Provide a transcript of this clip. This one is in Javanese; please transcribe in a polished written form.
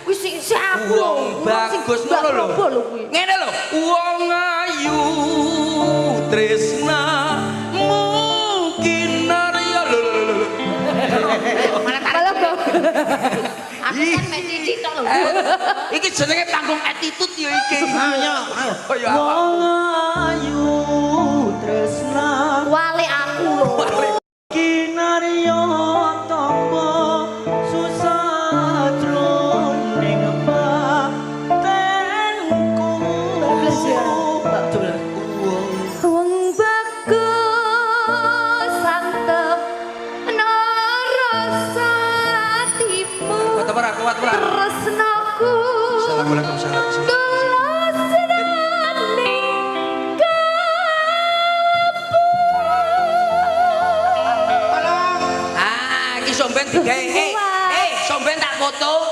Kuwi sing sing aku lho. Wong bagus ngono lho. Mbak lho kuwi. Ngene lho, wong ayu tresnamu kinarya lho lho lho. Malah kok. Aku kan mek cici tok lho. Iki jenenge panggung attitude ya iki. Ayo, ayo. Kaya apa? Wong ayu tresna Wale aku lho. kinarya tapa susah jroning batinku. Bablas ya. Wong bagus antep rasa atimu. Kuat ora, kuat ora. Tresnaku. Assalamualaikum salam. Tulus ning Ah, iki somben digawe. Eh, eh, somben tak foto.